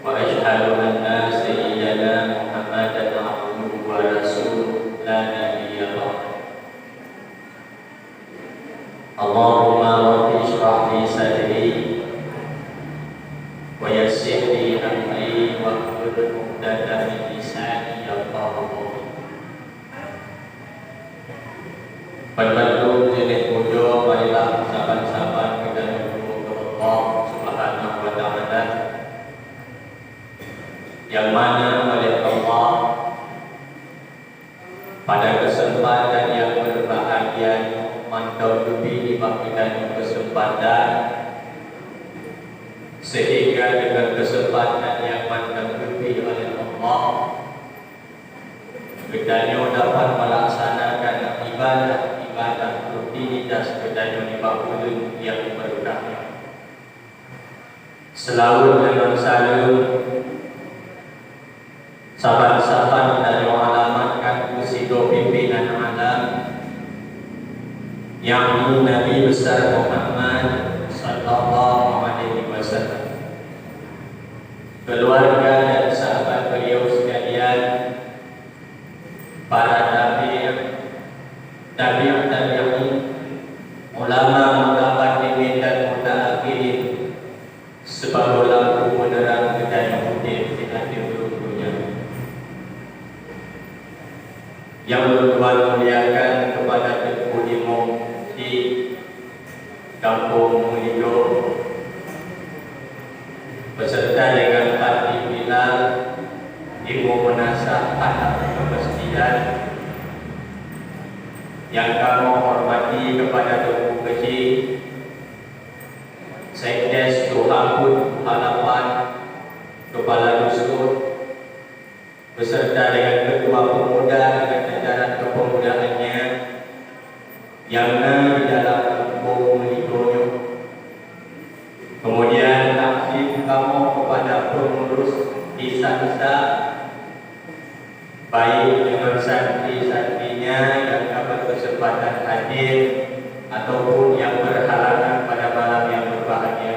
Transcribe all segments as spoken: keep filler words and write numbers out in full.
وأشهد أن سيدنا محمدا عبده ورسوله لا نبي بعده. اللهم رب اشرح لي صدري ويسر لي أمري واحلل عقدة من لساني يفقهوا قولي. Ban bandum jeunèh pujoe marilah saban-saban geutanyoe keu Allah Subhanahu wa Ta'ala, nyang mana oleh Allah pada keuseumpatan nyang beubahgia nyoe mantong geubri nibak geutanyoe keuseumpatan, seuhingga deungon keuseumpatan nyang mantong geubri oleh Allah, geutanyoe dapat meulaksanakan ibadah-ibadah rutinitas geutanyoe nibak buleuen nyang beureukat nyoe. Seulaweuet deungon saleuem saban-saban tanyoe alamatkan keu sidroe pimpinan alam, yakni Nabi Besar Muhammad sallallahu alaihi wasallam, keuluwarga dan sahabat beliau sekalian, para tabi', tabi'ut tabi'in, ulama, mutaqaddimin dan mutaakhirin, sibagoe lampu peuneurang geutanyoe udeb di ateueh rhueng donya. Nyang ulôn tuan muliakan keupada Teungku Imum di Gampông Meuligoe, beuseureuta deungon Khatib Bilal, Imum Meunasah Adat Keumeuseujidaan, nyang kamoe hormati keupada Teungku Keuchik, Sekdes Tuha Peuet Tuha Lapan, Keupala Dusun, beuseureuta deungon keutua peumuda deungon jajaran keupeumudaan nyan nyang na di dalam gampông Meuligoe nyoe. Keumudian, takzim kamoe keupada peungurus Insansa, baik deungon santri-santrinya nyang ka beukeuseumpatan hadir ataupun nyang beurhalangan pada malam nyang beubahgia.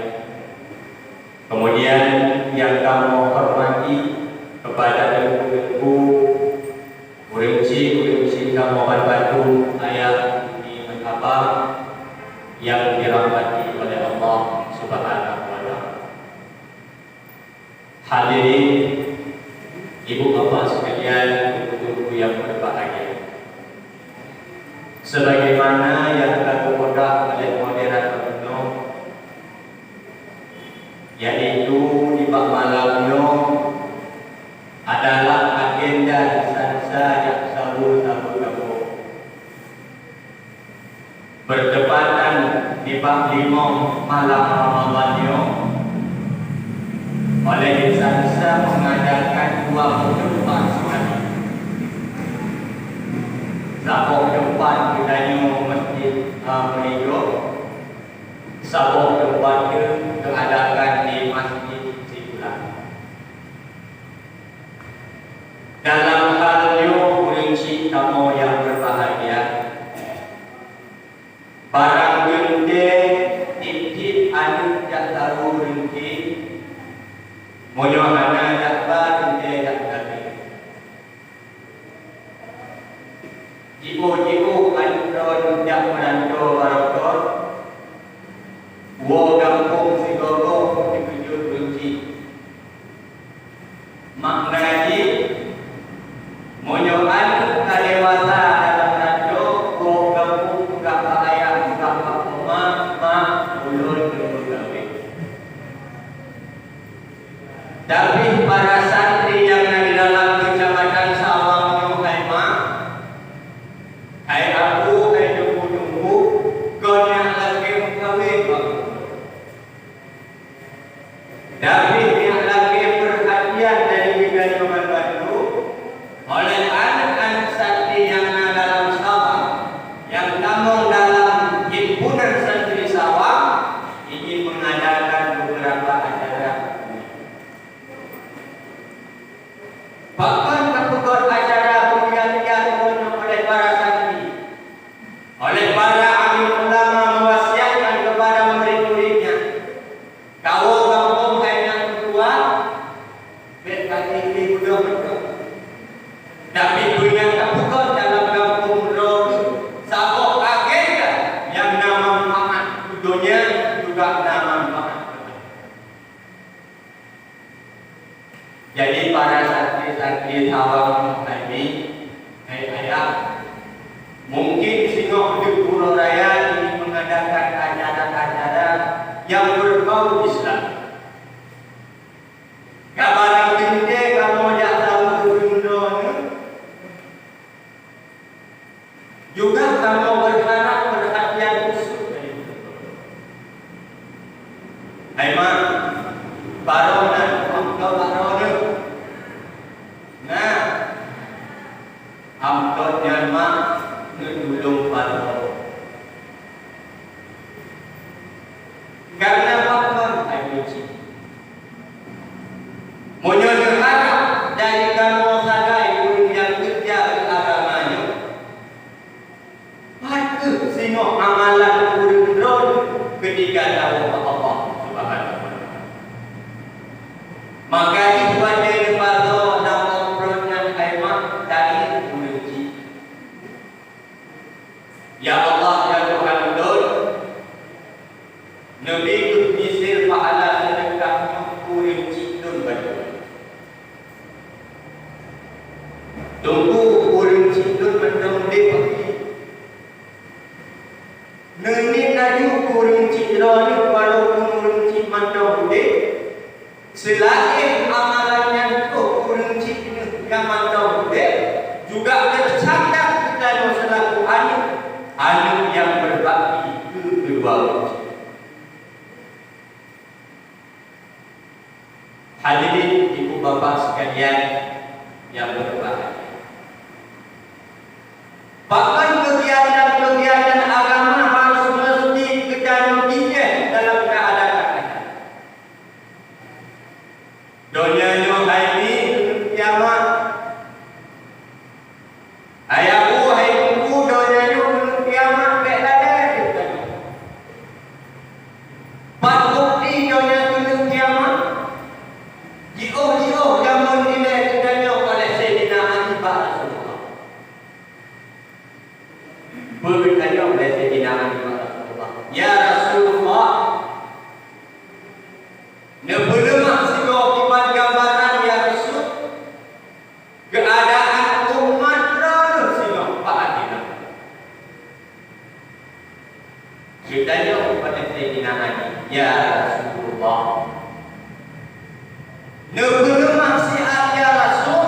Keumudian, nyang kamoe hormati keupada teungku-teungku, ureueng chik, ureueng chik kamoe ban bandum, ayah, umi, ngon abang nyang dirahmati oleh Allah Subhanahu wa Ta'ala. Hadirin, ibu bapak sekalian, teungku-teungku nyang beubahgia. Sebagaimana nyang ka geupeugah oleh moderator nyoe, yaitu nibak malam nyoe adalah agenda Insansa nyang saboh-saboh gampông. Beutepatan nibak limong malam Ramadhan nyoe, oleh Insansa meungadakan dua peuteumpat seukali. Saboh teumpat geutanyoe Masjid, a, Meuligoe, saboh teumpat geuadakan di Masjid Sikulah. Dalam hal nyoe, ureueng chik kamoe nyang beubahgia, barang teuntèe tiep-tiep aneuk jak taru reungki, meunyoe hana jak ba teuntèe jak gaki. Jiôh-jiôh aneuk droen jak meuranto barokon, woe gampông sigoe-goe peuteukeujeut reungki. Makna jih, meunyoe aneuk ka dewasa dalam ranto, woe gampông peugah bak ayah, peugah bak oma, "Ma, ulôn lôn beugawé." Tapi para santri nyang na di dalam Keucamatan Sawang nyoe, hai ma, hai abu, hai teungku-teungku, kon nyang lakèe meukawen bak ulôn. Tapi nyang lakèe peurhatian dari geutanyoe ban bandum, oleh aneuk-aneuk santri nyang na dalam Sawang, nyang tamong dalam himpunan santri Sawang, ingin mengadakan beberapa acara. Jadi, para santri-santri sawa nyoe hai mi, hai ayah, mungkin singoh di Purok Raya ini mengadakan acara-acara yang berbau Islam. Ka barang teuntée kamoe jak saweue ureuëng droeneuh, juga kamoe berharap perhatian khusus dari Hai mak, barô na amplop bak droeneuh. Na, amplop nyan mak neutulông barô. Karena pakon hai Puji. Meunyoe neuharab dari kamoe sagai ureuëng nyang keureuja keu agama nyoe, pat kheueh singoh amalan ureuëng droeneuh keudroe Allah Subhanahu wa Taala. Maka jih watée neupasoe lam amplop nyan hai mak dari ureuëng jih. Ya Allah, ya Tuhan ulôn, neubi kheueh miseue pahala seudeukah nyoe ureuëng cit lôn bandum. Teungku, ureuëng cit lôn mantong udeb pih. Neuniet laju keu ureuëng cit droeneuh, walaupun ureuëng cit mantong udeb, seulaén amalan nyan troh ureuëng cit nyoe nyang mantong udeb, juga teucatat geutanyoe seulaku aneuëk, aneuëk nyang beubakti keu keudua ureuëng cit. Hadirin ibu bapak sekalian yang berbahagia. Pakon keugiatan-keugiatan agama harus meusti geutanyoe tinggai dalam keuadaan sehat? Donya nyoe hai mi, kiamat. Hai abu, hai teungku, donya nyoe keuneuk kiamat bék lalée teuh tanyoe. Pat bukeuti donya keuneuk kiamat? Jiôh-jiôh jameun ilée geutanyoe oleh Saidina Ali bak Rasulullah. Beugeutanyoe oleh Saidina Ali bak Rasulullah, "Ya Rasulullah, neupeuleumah sigoe kiban gambaran, ya Rasul." Keuadaan umat droeneuh singoh bak akhé zaman. Geutanyoe ubak Saidina Ali, "Ya Rasulullah, neupeuleumah siat ya Rasul,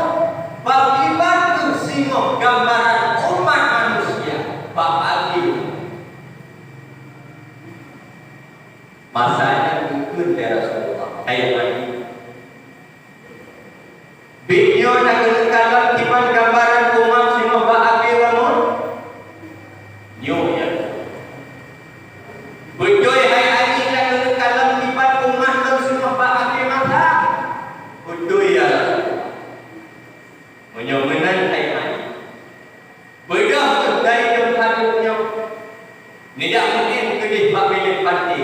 pakriban kheueh singoh gambaran umat manusia bak akhé zaman?" Masa nyan geukheun lé Rasulullah, "Hai Ali, bék nyoe na keuneuk kalon kiban gambaran umat singoh bak akhé zaman?" "Nyoe, ya Rasulullah." "Beutôi hai Ali na keuneuk kalon kiban umat lôn singoh bak akhé masa?" "Beutôi, ya Rasulullah." "Meunyoe meunan hai Ali, beudôh kheueh dari teumpat nyoe, neujak meu'én keudeh bak binéh panté.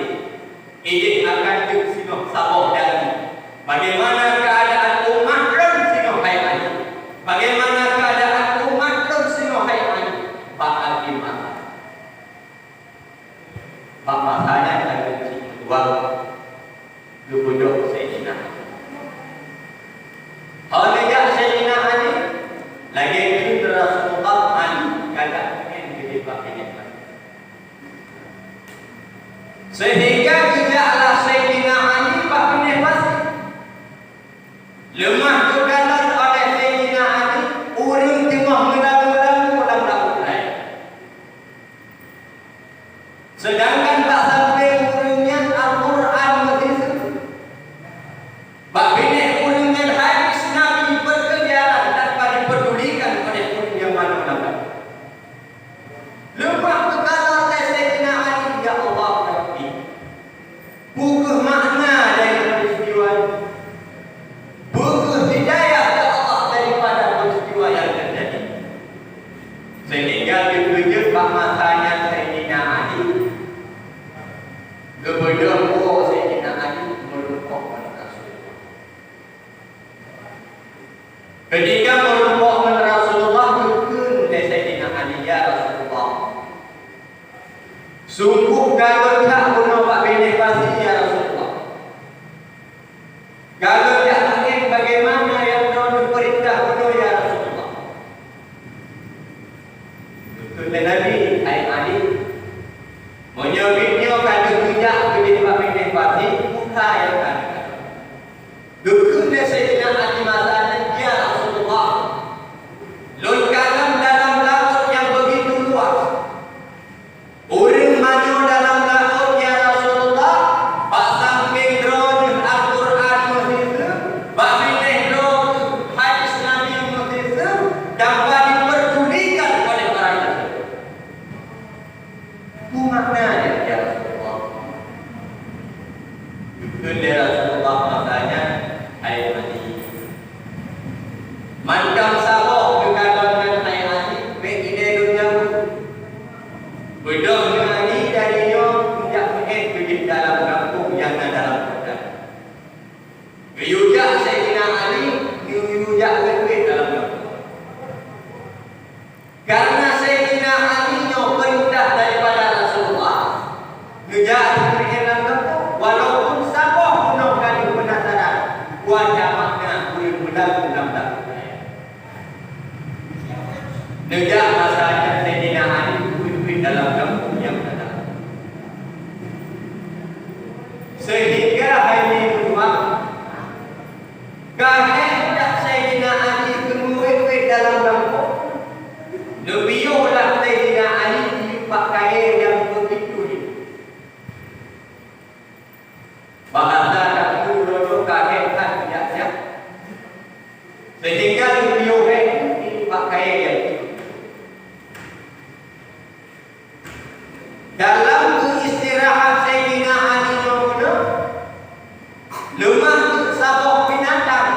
Ideh akan jeuet singoh saboh dali. Bagaimana keuadaan umat lôn singoh hai Ali? Bagaimana keuadaan umat lôn singoh hai Ali?" Bak akhé masa. Bak masa nyan lagée cit meutuah geubeudôh Saidina Ali. Hana jak Saidina Ali, lagée kheun Rasulullah, "Ali, kajak meu'én keudeh bak binéh panté." Seuhingga geujaklah Saidina Ali bak binéh panté. Leumah geukalon oleh Saidina Ali, ureuëng teungoh meulalu-lalu lam laôt laén. Seudangkan bak sampéng ureuëng nyan Al-Qur'an meusisu. Bak binéh ureuëng nyan habéh Nabi beukeujaran tanpa dipedulikan oleh ureuëng nyang manoe lam laôt. Leumah geukalon lé Saidina Ali, "Ya Allah, ya Rabbi, peue kheueh makna dari peristiwa nyoe? Peue kheueh hidayah, ya Allah, daripada peristiwa nyang teujadi?" Sehingga dikeujeuet bak masa nyan Saidina Ali, geubeudôh woe Saidina Ali meureumpok ngon Rasulullah. Ketika meureumpok ngon Rasulullah, geukheun lé Saidina Ali, "Ya Rasulullah, sungguh ka lôn that bunoe bak binéh pasi, ya Rasulullah. Ka lôn jak meu'én bagaimana Geuyue jak wét-wét dalam gampông. Karena Saidina Ali nyoe peurintah daripada Rasulullah, geujak geuteubiet lam gampông, walaupun saboh gunong ka lheueh peunataran, wan jamakna ureuëng meulalu lam gampông nyan. Neujak masa nyan Saidina Ali wét-wét dalam gampông nyang na dalam. Sehingga hai meutuah, ka hék that Saidina Ali geumeuwét-wét dalam gampông. Neupiôh lah Saidina Ali jiyue bak kayée nyang beugitu jih. Bahasa tanyoe uroe nyoe ka hék that jak-jak, sehingga neupiôh hék jiyue bak kayée nyang beugitu. Dalam keuistirahat Saidina Ali nyoe keunoe, leumah teuk saboh binatang,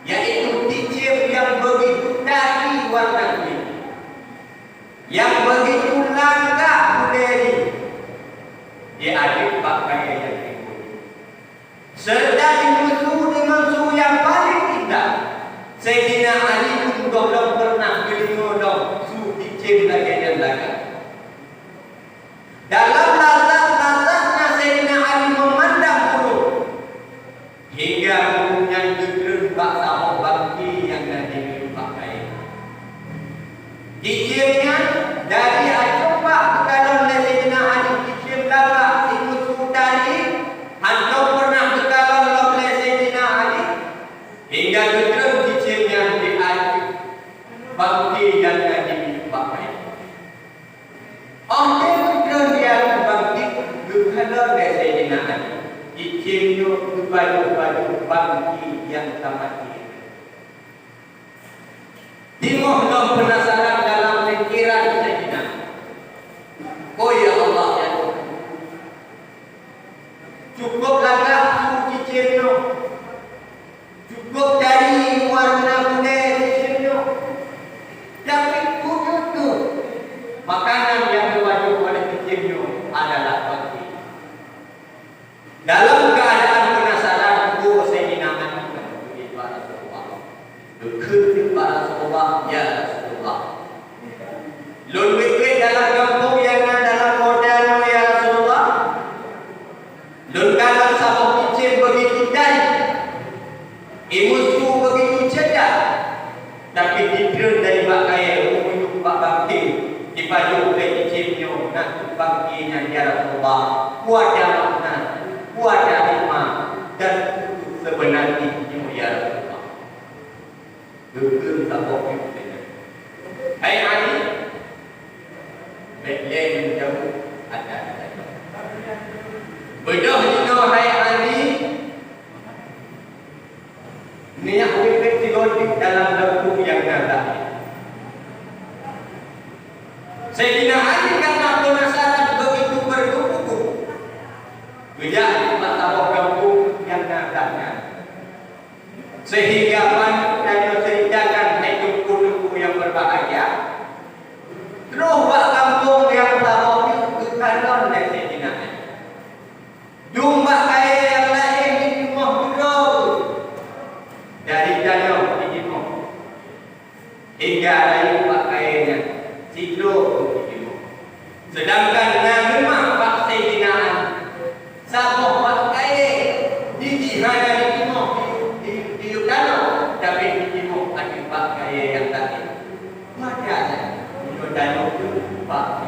yaitu cicém nyang beugitu tari warna kunéng, nyang beugitu lagak gulée jih, jiadeueb bak kayée nyang timbul. Seureuta jimusu deungon su nyang paleng indah. Saidina Ali pun gohlom peureunah geudeungoe lom su cicém lagée nyan lagak. Dalam lazat-lazatna Saidina Ali meumandang ureuëng, hingga ureuëng nyan geutreun bak saboh bangké nyang na di miyueb bak kayée. Cicém nyan dari akhé bak geukalon lé Saidina Ali, cicém lagak simusu tari, hántom peureunah geukalon lom lé Saidina Ali, hingga geutreun cicém nyan di ateueh bangké nyang na di miyueb bak kayée. Óh lheueh geutreun di ateueh bangké, geukalon lé Saidina Ali, cicém nyoe geupajoh-pajoh bangké nyang ka maté. Timoh lom peunasaran dalam pikiran Saidina Ali. "Oh ya Allah, ya Tuhan, cukup lagak su cicém nyoe, cukup tari warna gulée cicém nyoe, tapi peue jeuet kheueh makanan nyang geupajoh oleh cicém nyoe adalah bangké?" Dalam keuadaan peunasaran, Saidina Ali ka meukeubah bak Rasulullah. Geukheun bak Rasulullah, "Ya Rasulullah, lôn wét-wét dalam gampông nyang na dalam kota nyoe, ya Rasulullah. Lôn kalon saboh cicém beugitu tari, imusu beugitu ceudah, tapi jitreun dari bak kayée, meunyoe bak bangké, jipajoh lé cicém nyoe, na kheueh bangké nyan, ya Rasulullah. Peue makna, peue hikmah, dan peue seubeuna jih nyoe, ya Rasulullah?" Geukheun saboh peunteng. "Hai Ali, bèk lé meujaweueb ata-ata. Beudôh jinoe, hai Ali, neujak wét-wét sigoe teuk dalam gampông nyang na." Saidina Ali karena peunasaran beugitu beureukeuh-keuh, geujak bak saboh gampông nyang na nyan. Sehingga ban tanyoe ceritakan hai teungku-teungku nyang berbahagia, troh bak gampông nyang saboh nyoe geukalon lé Saidina Ali. Dum bak kayée nyang laén jitimoh keudroe dari tanyoe jitimoh. Hingga rayeuk bak kayée nyan sidroe kheueh jitimoh. Seudangkan na leumah bak Saidina Ali, saboh bak kayée jih hana jitimoh di, di, di tanoh, tapi jitimoh ateueh bak kayée nyang laén. Maka nyan, meunyoe tanoh teuh bak di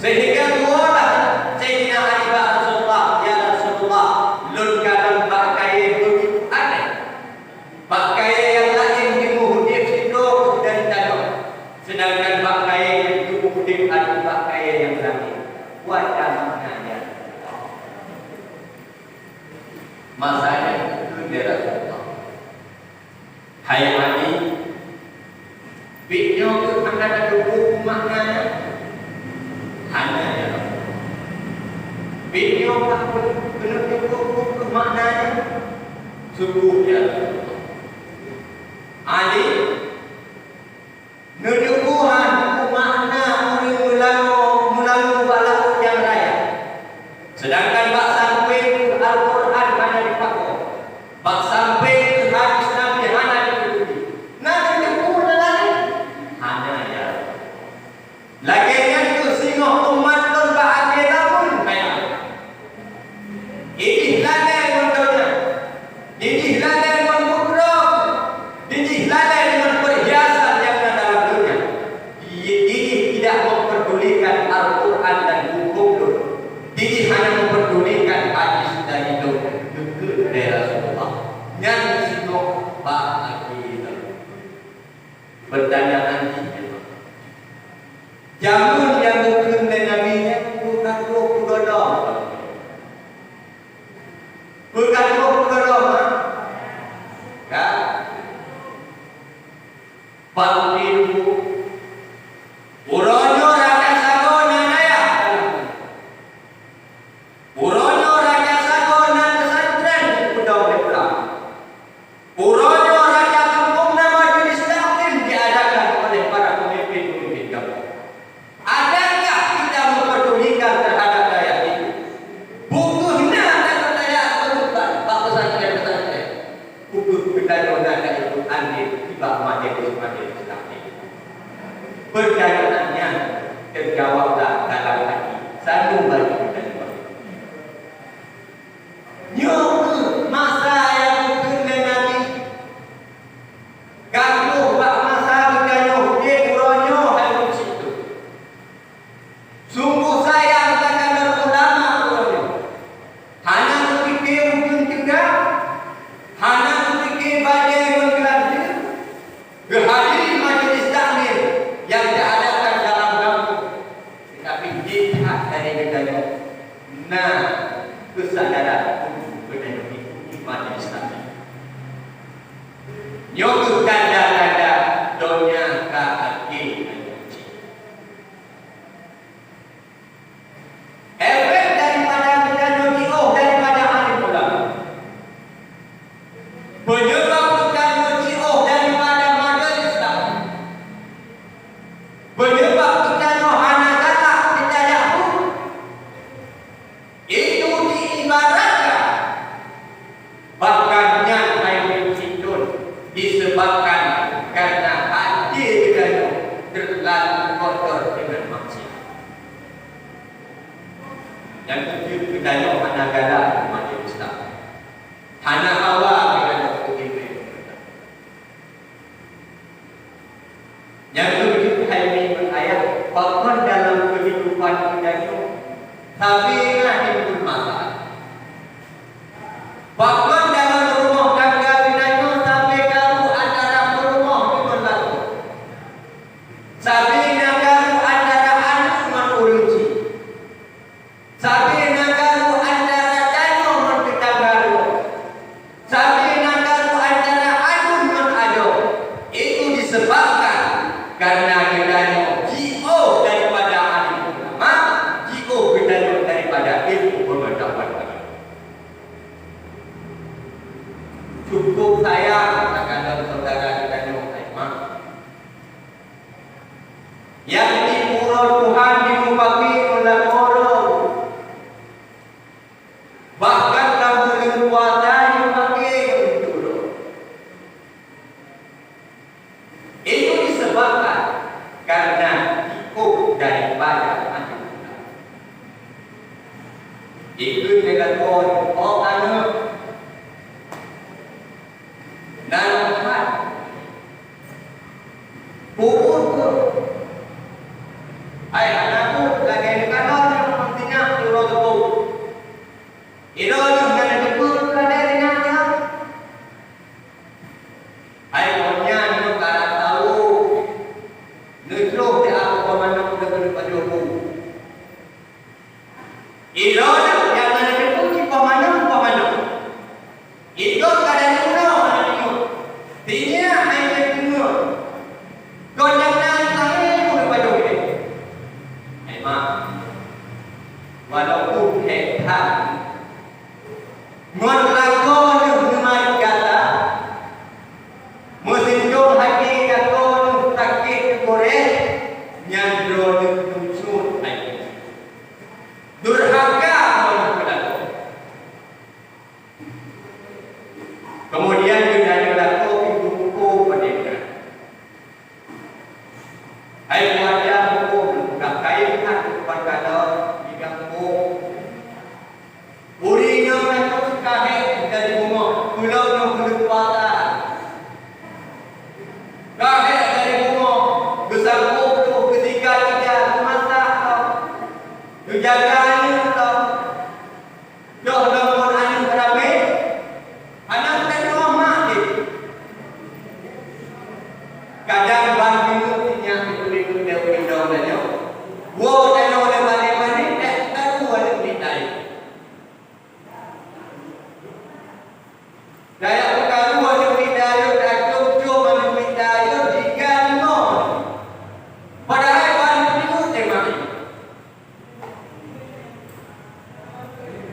Sehingga geuwoe lah Saidina Ali bak Rasulullah, "Ya Rasulullah, lôn kalon bak kayée beugitu aneh. Bak kayée nyang laén teungoh udeb sidroe dari tanoh, seudangkan bak kayée nyan teungoh udeb ateueh bak kayée nyang laén. Peue makna nyan?" Masa nyan geukheun lé Rasulullah, "Hai Ali, biet nyoe keuh hana tateupeue peue makna nyan?" "Hana, ya Rasulullah." "Biet nyoe ka keuneuk teupeue peue keuh makna nyan?" "Sunggoh, ya Rasulullah." "Ali, neuteupeue han peue makna ureuëng meulangue, meulangue bak laôt nyang raya, seudangkan bak sampéng Al-Qur'an hana jipakoe, bak sampéng Nyan sinoe bak lagèe nyan. Peutanyaan jih memang, jameun nyang geukheun lé Nabi nyan, peue ka troh peudodong? Peue ka troh peudodong, ha? Ka. Bak uji dulu. Uroe nyoe raja sagoe na dayah. Uroe nyoe raja sagoe na pesantren dipeudong lé ulama. Uroe nyoe raja gampông na majelis taklim diadakan oleh para pemimpin-pemimpin gampông. Adakah kita memperdulikan terhadap dayah itu? Bukeuh na that dayah bak pesantren-pesantren. Bukeuh geutanyoe na that ikut andil nibak majelis-majelis taklim. Peutanyaan nyan teujaweueb dalam hati, sanu bagi geutanyoe. Nyoe kheueh masa nyang geukheun lé Nabi. Ka troh bak masa geutanyoe udeb uroe nyoe hai ureueng syiek. Sunggoh sayang takalon ulama uroe nyoe. Hana geupike ujeuen teuga, hana geupike bajèe ngon geulanteue, geuhadiri majelis taklim nyang teuadakan dalam gampông. Teutapi jih that dari geutanyoe na keusadaran untuk geutanyoe mengikuti majelis taklim. Nyoe kheueh tanda-tanda donya ka akhé. Efek daripada geutanyoe jiôh daripada alim ulama. Penyebab geutanyoe jiôh daripada majelis taklim. Penyebab geutanyoe hana galak geutanyoe. Itu diibaratkan, bahkan nyan hai ureueng syiek, disebabkan karena hati geutanyoe terlalu kotor dengan maksiat. Nyang keujeuet geutanyoe hana galak di majelis taklim. Hana hawa geutanyoe keu iéleumé. Nyang keujeuet hai mi ngon ayah, pakon dalam keuhidupan geutanyoe sabe na timbul masalah. Pakon dalam rumoh tangga geutanyoe sabe karu antara peurumoh deungon lakoe. Sabe na karu antara aneuk ngon ureueng chik. Sabe na karu antara tanyoe ngon teutangga rumoh. Sabe na karu antara aduen ngon adoe. Itu disebabkan karena geutanyoe jiôh daripada alim ulama, jiôh geutanyoe daripada ilmu pengetahuan agama. Cukup sayang takalon saudara geutanyoe hai mak. Nyang di uroe Tuhan dimupake ngon lakoe droe. Bahkan lam buleuen puasa dimupake ngon droe. Itu disebabkan karena jiôh daripada alim ulama. Ikheun lé lakoe, "Oh aneuk, na lôn that. Peubuet kheueh. Hai hana buet lagèe neukalon nyang sinyak uroe teupeu. Ilôn nyoe hana teupeu keu lagèe sinyak nyan." Hai kon nyan nyoe ka rab tawök, neujroh teuh akoe manok lé keuneuk pajoh bu. Ilôn nyang hana teupeu cit poh malam, poh malam. Ilôn ka dari uroe hana deungoe. Sinyak hai nyan deungoe. Kon nyang na ilôn keuneuk pajoh ilèe. Hai mak, walaupun hék that, ngon lakoe neuh neumarit gata, meusindong hati lakoe neuh sakét teukoreh, nyan droeneuh neucot hai. Durhaka droeneuh keu lakoe. Keumudian geutanyoe lakoe pih meuko padé nyan. Hai keuluwarga, muphom, ka kayém that teumpat gata di gampông. Ureueng inong nyan ka hék dari bumoe, ulôn nyoe keuneuk puasa. Ka hék dari bumoe, geusangkôb lôn, geusikat ija, geumasak lôn, geujaga aneuk lôn. Yoh lôn ngon aneuk ramé, hana teurimong Dayah peukaru aneuk miet dayeuh, tacok-cok aneuk miet dayeuh, jigan ngon. Padahai ban peutinggi teuma.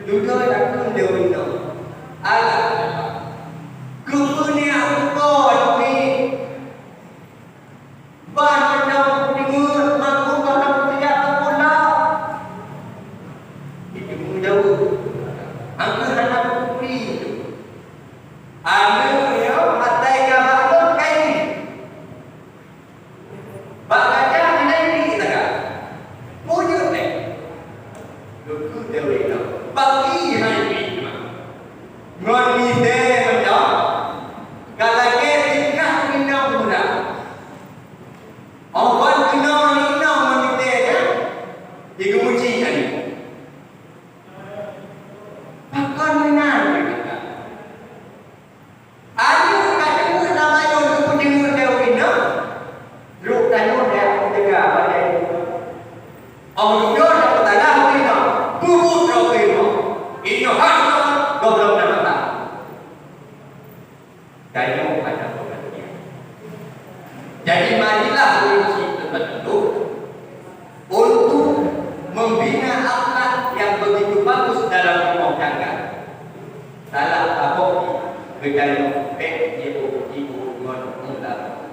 Dudoe takheun lé inong. Alah, keupeue neujak peuko aneuk miet? Ban mantong peudeungoe, makheun ka na peuteuyak tapula. Jiteumeu jaweueb, "Angkeuh hana peukuri." Aneuk nyoe asai ka bak lôn kain. Bak gata hana ibi saga. Peue jeuet lé? Geukheun lé ureueng inong, "Bak ie hana ibi teuma." Ngon misé mantong, ka lagèe tingkah inong muda. Oh, ban keunong aneuk inong ngon misé nyan, jigeumuji aneuk. Pakon meunan, kheun gata? Aneuk ka deungoe sama nyoe geupeudeungoe lé ureueng inong, trok tanyoe jak peuteuga bak lé. Oh, dudoe tapeutalah ureueng inong, peubuet droe keu rumoh. Inong hana gohlom na mata. Tanyoe hana peurhatian. Jadi, marilah ureueng syiek teuka tundok untuk membina akhlak yang begitu bagus dalam rumah tangga. Salah saboh geutanyoe bèk jiôh ibu ngon ulama.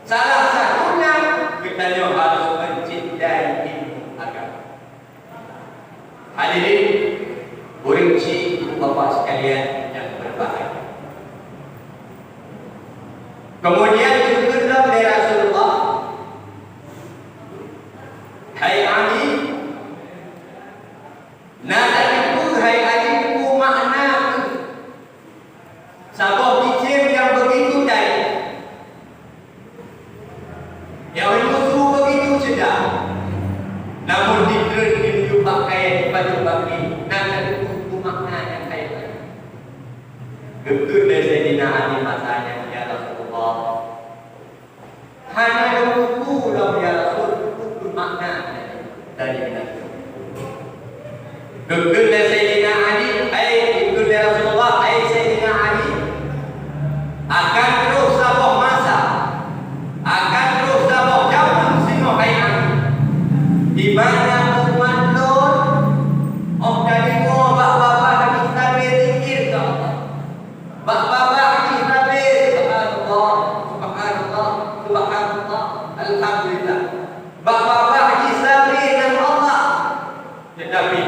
Salah satunya geutanyoe harus mencintai ilmu agama. Hadirin, ureueng chik, ibu bapak sekalian yang berbahagia. Kemudian geukheun lom lé Rasulullah, "Hai Ali, na tateupeue, hai Ali, peue makna saboh cicém nyang begitu dayah, nyang meunyoe su begitu ceudah, namun dikreun di meujubah kayèe dipajoh baki, na tateupeue peue makna nyang kayèe nyan?" Geukheun lé Saidina Ali masa nyan, "Ya Rasulullah, hana lôn teupeue lom, ya Rasul, peue makna dari nyan." Geukheun lé Saidina Ali, "Hai," geukheun lé Rasulullah, "Hai Saidina Ali, akan troh saboh masa, akan troh saboh jameun singoh, hai Ali, di mana umat lôn óh tadeungoe bak babah jih sabé zikir keu Allah. Bak babah jih sabé, subhanallah, subhanallah, subhanallah, alhamdulillah. Bak babah jih sabé ngon Allah. Tetapi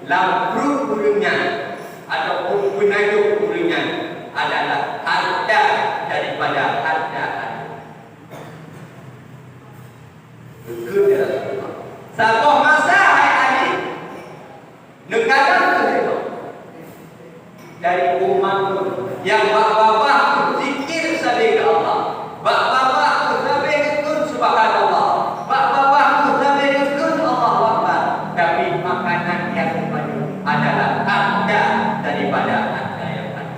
lam pruet ureueng nyan ataupun peunajoh ureueng nyan adalah harta daripada harta Allah." Beutôi ya Rasulullah. Saboh masa, hai Ali, neukalon keuh dari umat lôn nyang bak babah zikir sabé keu Allah, bak babah sabé geukheun subhanallah, bak babah sabé geukheun Allahu Akbar, tapi makanan nyang geupajoh adalah harta daripada harta nyang laén.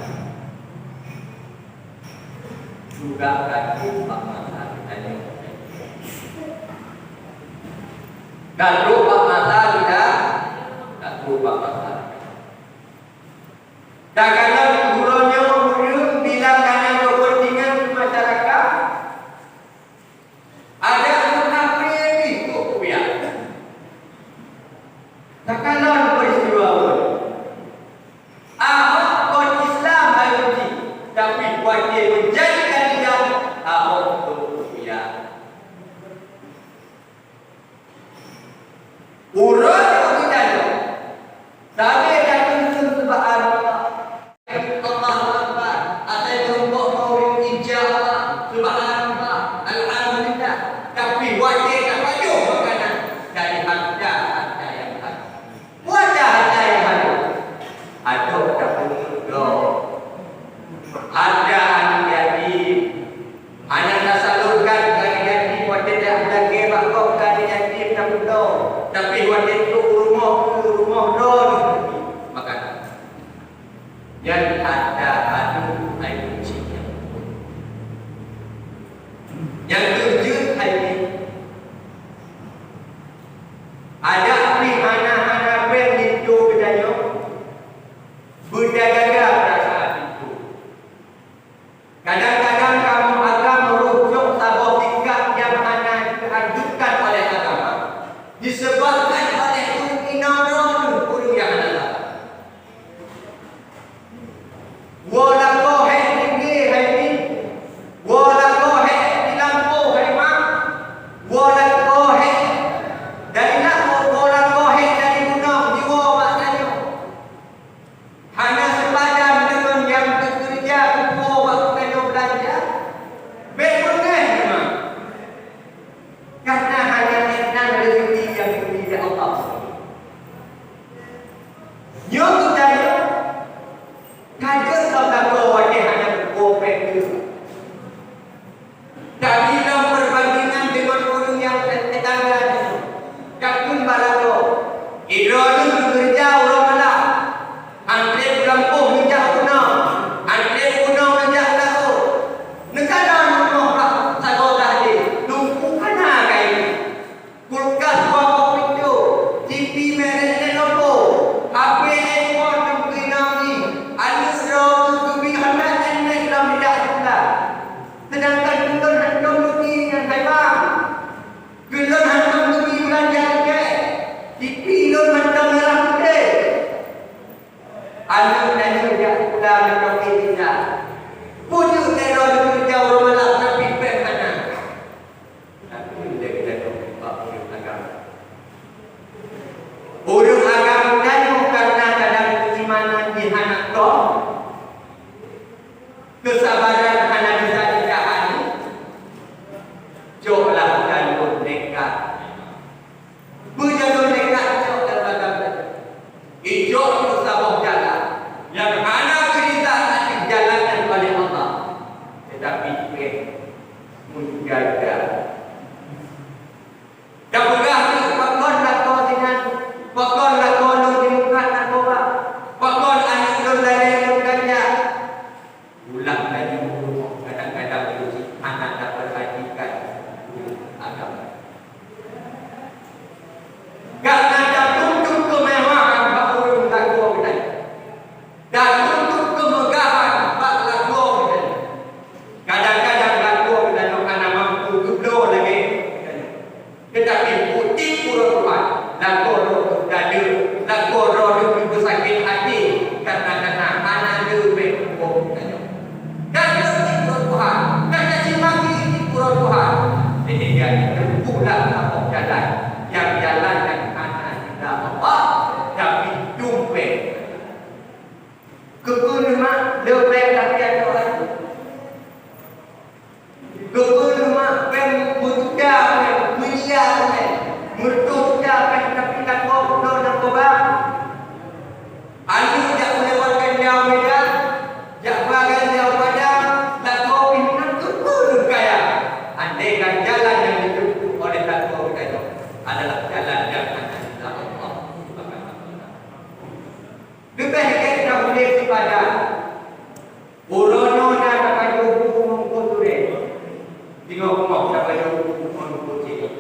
Juga ka trok bak masa geutanyoe. Ka trok bak masa geuta, ka trok bak masa geuta. Takalon uroe nyoe ureueng bila ka na keupeuntengan di masyarakat, adak meuapré pih kok kupiah. Takalon peristiwa ulôn. Ahok kon Islam bayeue jih, tapi watèe meujadi kandidat, Ahok kok kupiah. Uroe nyoe geutanyoe sabé takheun subhanallah, Allahu Akbar, asai meurumpok ngon ureueng, insya Allah, subhanallah, alhamdulillah. Tapi watèe tapajoh makanan dari harta-harta nyang hana. Watèe harta nyang hana, adoe tapeungeut gob. Harta aneuk yatim, hana tasalurkan keu aneuk yatim, watèe dak lagèe bak gob keu aneuk yatim tapeudong, tapi watèe trok u rumoh, u rumoh droe makanan. Nyan harta aneuk hai keuchik nyan. Nyang keujeuet hai nyan, adak pih hana-hana péng linto geutanyoe, beudagara peurasaan linto. Keusabaran hana bisa ditahan, coklah jalur nekat. Beujalur nekat cok lam agam. Ijok saboh jalan nyang hana geurida ateueh jalan nyan oleh Allah, teutapi pih meugaga. Tapeugah keu pakon lakoe sinan, pakon lakoe lôn jimukat narkoba, pakon aneuk lôn lalée ngon ganja. Ulah tanyoe kadang-kadang leucit hana tapeurhatikan agama. Karena tatuntut keumewahan bak ureuëng lakoe geutanyoe. Tatuntut keumegahan bak lakoe geutanyoe. Kadang-kadang lakoe geutanyoe hana mampu geubloe lagée geutanyoe. Teutapi bukti uroe Tuhan, lakoe droe teuh tadeuh, lakoe droe teuh beusakét até, karena, karena hana leubeh huköm tanyoe. Dan bukti uroe Tuhan, dan caci maki di uroe Tuhan. Sehingga teubukalah saboh jalan, nyang jalan nyang hana ridha Allah, tapi dumpéng. Keupeue neuh mak leubeh lagée nyoe? Keupeue neuh mak péng meutuda péng, meulia péng, meureutôh tuda péng tapi lakoe kudong nyang keubah? Aneuk jak meulewatkan jauh Medan, jak ba ganja u Padang, lakoe pih meunan keupeue neuh kaya? Andaikan jalan nyang ditempuh oleh lakoe geutanyoe adalah jalan nyang hana ridha Allah Subhanahu wa Taala. Leubeh gét na udeb sipadan. Uroe nyoe na tapajoh buku ngon buku tuléh. Singoh-singoh tapajoh buku ngon buku ciek.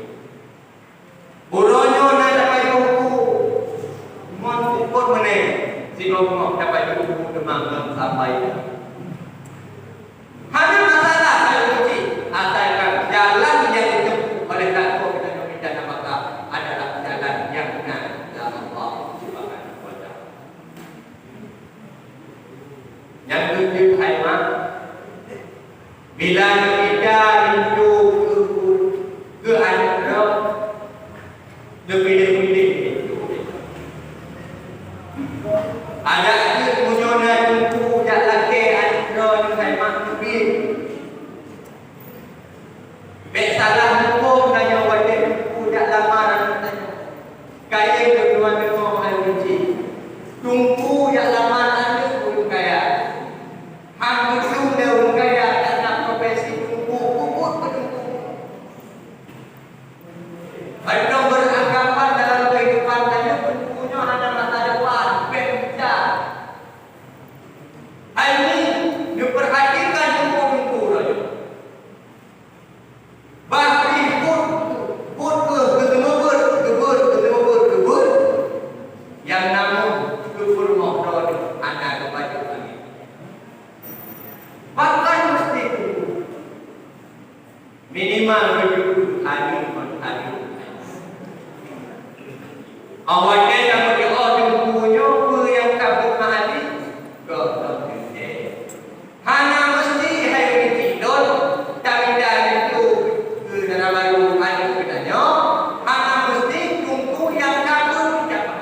Uroe nyoe na tapajoh buku ngon bukon meuneng. Singoh-singoh tapajoh buku teuma ngon sapai. Hana masalah kalau uji, asalkan jalan yang ditempuh oleh lakoe geutanyoe indah nafkah adalah jalan yang na ridha Allah Subhanahu wa Taala. Nyang keujeuet hai mak, bila neuida linto keu, keu aneuk droe, neupiléh-piléh linto. Adak jeuet meunyoe na teungku jak lakée aneuk droe nyoe hai mak, neupiléh. Bék salah muphom tanyoe watée teungku jak lamar aneuk tanyoe. Kayém lôn tuan deungoe hai Uci. Teungku jak lamar aneuk ureuëng kaya. Han meuteumé ureuëng kaya karena profesi teungku peubuet keu teungku. Ban lôn beranggapan dalam kehidupan tanyoe teungku nyoe hana masa depan, bék meucah. Hai mi, neupeurhatikan teungku-teungku droe nyoe. Bah pih buet, buet keuh geuteumeubeuet, geubeuet, geuteumeubeuet, geubeuet, nyang namun keu peurumoh droe hana geupajoh lagée. Bahkan meusti teungku, minimal geujukuk aneuk ngon aneuk. Awaknyan nyang meudoa teungku nyoe peue nyang ka beumeuhali, goh lom teuntée. Hana meusti hai ureuëng cit lôn tamita linto keu dara barô aneuk geutanyoe, hana meusti teungku nyang ka beuet ucapan.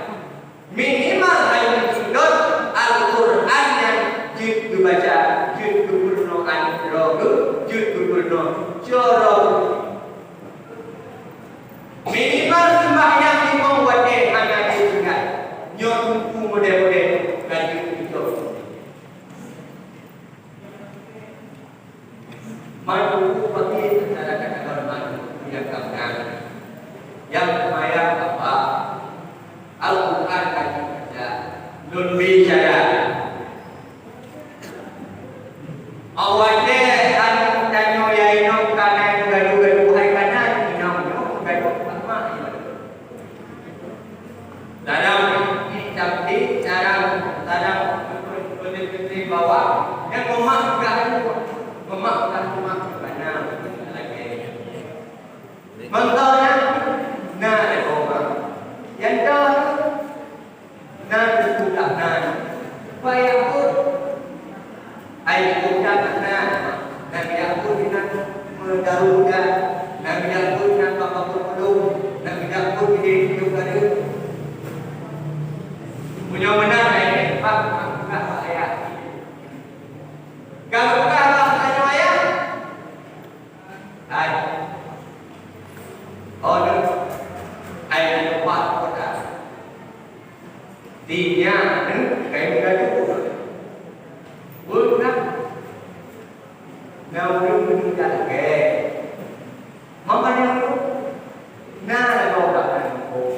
Minimal hai ureuëng cit lôn, Al-Qur'an nyan jeuet geubaca, jeuet geupeurunoe aneuk droe geuh, jeuet geupeurunoe cucoe droe geuh. Minimal seumbahyang limong watée hana jitinggai. Nyoe teungku model-model ka jeuet geucok. Mandum pagi antara kata-kata mandum nyang ka meunan. Nyang seumayang Bapak, Al-Qur'an ka jibaca, lôn bicara. Awai lé aneuk tanyoe ya inong ka na gadu-gadu hai ka na inong nyoe gadu mak. Dalam cantik, dalam, dalam betul-betul bawah, yang memaafkan, memaafkan umat mana lagi. Mentara na lé goma. Nyang ka na tutoh na. Supaya pun ai bukan na. Nabi Yakub dengan mendarukan. Nabi Yakub dengan bapa berpelung. Nabi Yakub di hidup ada. Punya menang ai pak bukan ayah. Kalau bukan Na ureuëng meuninggai lagée. Maka nyan tu, na lagoe ka na huköm.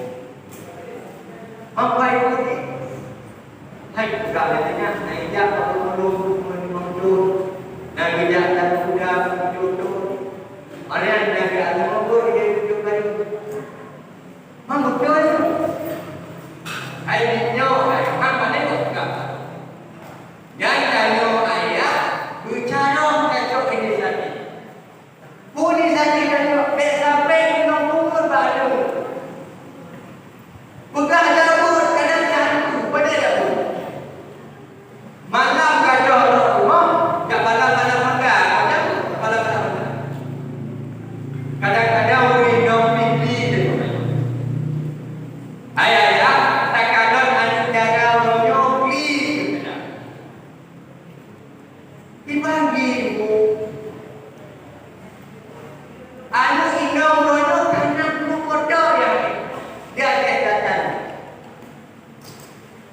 Maka itu di, hai peugah lagée nyan, na ijak bak ureuëng meunimong jeuet. Na geujak dan kuda meunimong jeuet tu. Marian na geujak lima puluh dia tujuh kali. Maka beutôi tu. Hai nyoe, hai hang pandai kok peugah. Nyan tanyoe ayah beucarông tacok inisiatif. Peue inisiatif tanyoe, bék sampai inong pungut bak aneuk. Peugah jaweueb kadang nyan, padahai jaweueb. Malam gadoh rot rumoh, jak balang-balang mangga, macam balang-balang mangga. Kadang-kadang ureuëng inong pih-pih teuh. Ayah-ayah, takalon aneuk dara uroe nyoe pih teuh. Dipanggil bu. Aneuk inong droeneuh ka na peukotor nyang di ateueh gata.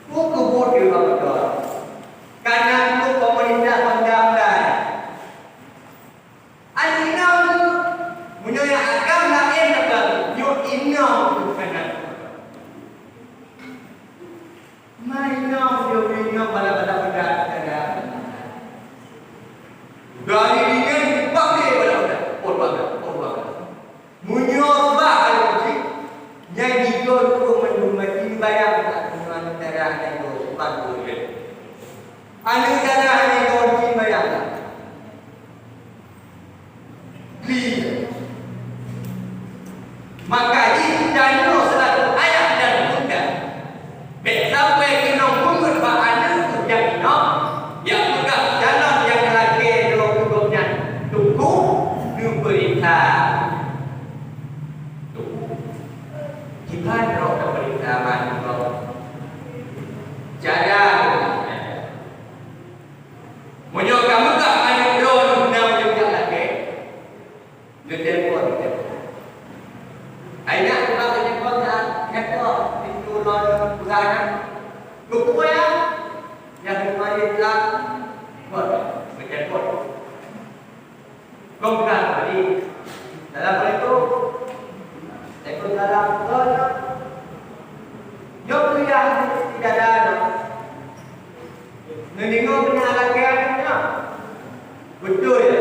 Peue keubuet di bak kotor? Ka na peukotor pemerintah bangga-bangga. Aneuk inong tu, meunyoe nyang agam laén agam, nyoe inong tu ka na peukotor. Mainong, dia mainong, bala-bala peugah, peugah. Dari ringan dipanggil bala-bala. Oh, bala, oh, bala. Meunyoe bah ayah cik, nyang jigoe tu mandum mati bayang tak teuma darah nyang goe, sebab goe. Aneuk darah nyang goe cik bayang tak? Kli. Maka jih tanyoe seulaku ayah dan bunda, bék sampai keunong pungut bak aneuk nyang inong, nyang peugah jalan nyang lakée droe keu gobnyan, teungku, neupeuriksa. Teungku, kiban droe neupeuriksa ban droe? Cara. Meunyoe ka meugah aneuk droeneuh na meunyoe jak lakée, neutelepon, neutelepon. Hai nyak, teuma neutelepon, nyak, nyak, pintoe lôn buka nyan. Keupeue ya? Nyang teuma jiteulang, kon, neutelepon. Kong bukan tadi. Assalamualaikum. Waalaikumsalam. Nyoe kuliah di dada nyoe. Neudeungoe keunan lagée nyoe. Beutôi ya?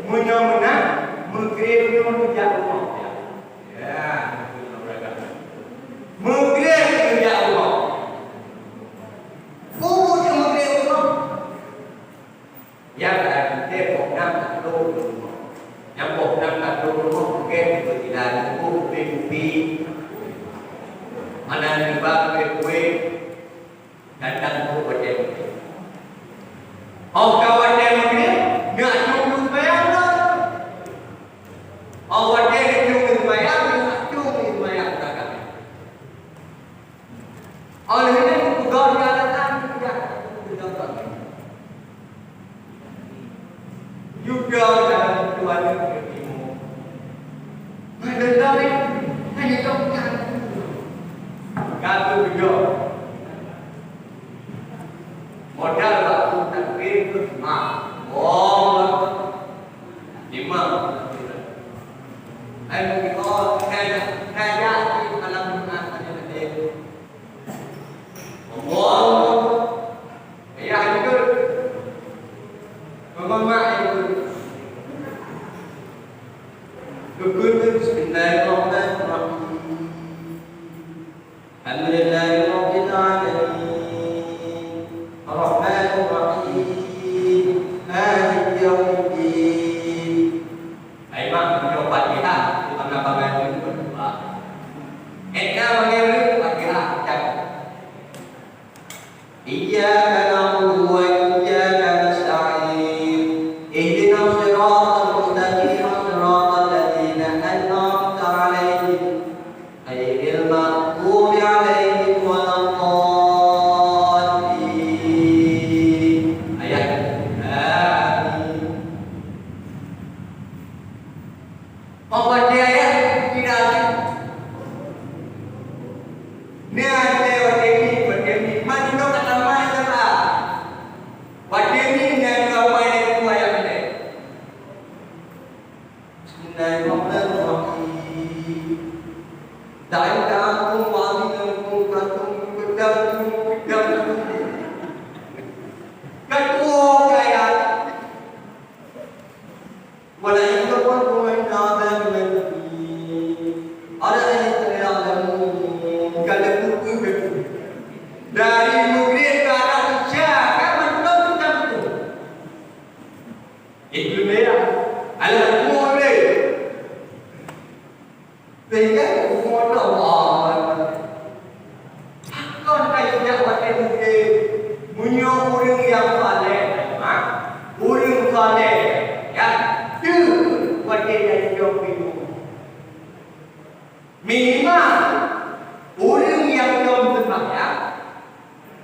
Meunyoe meunan, meugreb nyoe neujak rumoh. Ya, meugreb neujak rumoh. Peue nyang meugreb rumoh? Nyang ka teuntée poh nam ka trok u rumoh. Nyang poh nam ka trok u rumoh, pukée keu jilalu kupi-kupi. Hana neuba kué-kué, dan tan trok watée meugreb. Óh ka watée meugreb, nyak tueng seumayang lom. Óh watée neutueng seumayang, nyak tueng seumayang ka kami. Óh lheueh nyan geupeugah di alasan, "Tidak, aku tidak kami." Yuda dalam tuan timu. Meudeungoe, hana tong kan. Kata beliau. Modal waktu takbir tu lima. Oh, lima. Ai, mungkin, oh, kena, kena di malam Jumat saja nanti. Allahu Akbar. Ayah ikut. Mama mak ikut. Ikut. Bismillahirrahmanirrahim. Alhamdulillahirabbil alamin. Arrahmanirrahim. Maliki yaumiddin. Hai mak, meunyoe Fatihah, bukan apa-apa itu berdua. Etna bagi Fatihah, cakap. Iyyaka na'budu wa iyyaka nasta'in. Ihdinas siratal mustaqim, siratal ladzina an'amta Wala yukhaffaffu anhum 'adzabul alim. Ala an ya'lamu. Ka lheueh peue-peue ka lheueh. Dari Maghrib ka arah Isya ka mantong teutampu. Itu dia. Alah, semua boleh. Sehingga umat Allah. Pakon kayém jak watèe mungken, meunyoe ureueng nyang saleh, ha? Ureueng saleh, ya, deuh watèe nyang jok bingung. Minimal, ureueng nyang lom seumbahyang,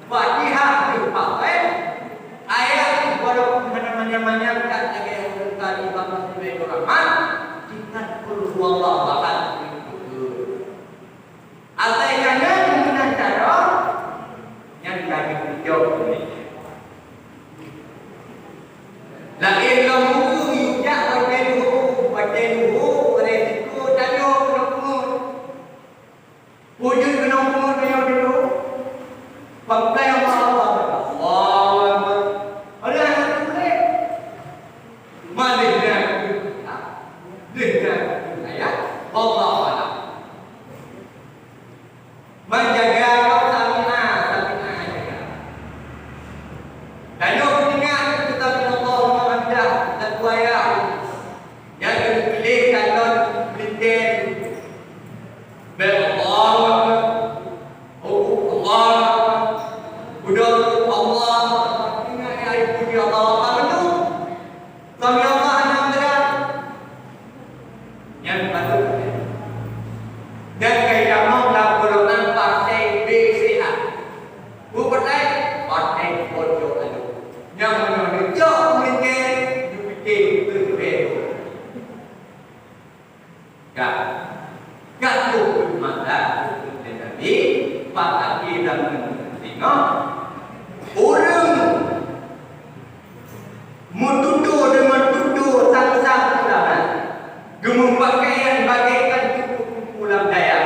Fatihah teuh pakai, ayat teuh walaupun hana manyang-manyang, that lagèe ureueng tadi bak Masjid Baiturrahman, tingkat Qul huwallahu ahad teuh. Asai ka na meunan cara, nyan ka geutujok lé. Laén lom ureueng jak watèe duhô, watèe duhô, resiko tanyoe keunoe pungut. Wujud keunoe pungut tanyoe duhô. Pangkai Allah, Allah, Allahu Akbar. Ada anak tuléh. Malèh na, lheueh na, ayat. Wallahu a'lam. Menjaga kau sami'a, sami'a jaga. Tanyoe ingat kita Allahumma hamdah, satu ayat. Nyang keuneuk pilih kalon meulintèe. Bèk Allahu Akbar. Oh, Allahu Akbar. Udah Allahu Akbar. Ingat ya, puji Allah Akbar tu. Sami Allah liman hamidah. Nyan patut. Dan kaidah mong lam golongan partai B C A. Bukan partai bodoh aja. Nyang mana dijok mungkin dipikir betul. Ka, ka troh mata, Nabi, bak akhé zaman singoh, ureueng meututoe deungon tutoe sang-sang ulama, geumeupakaian bagaikan teungku-teungku lam dayah,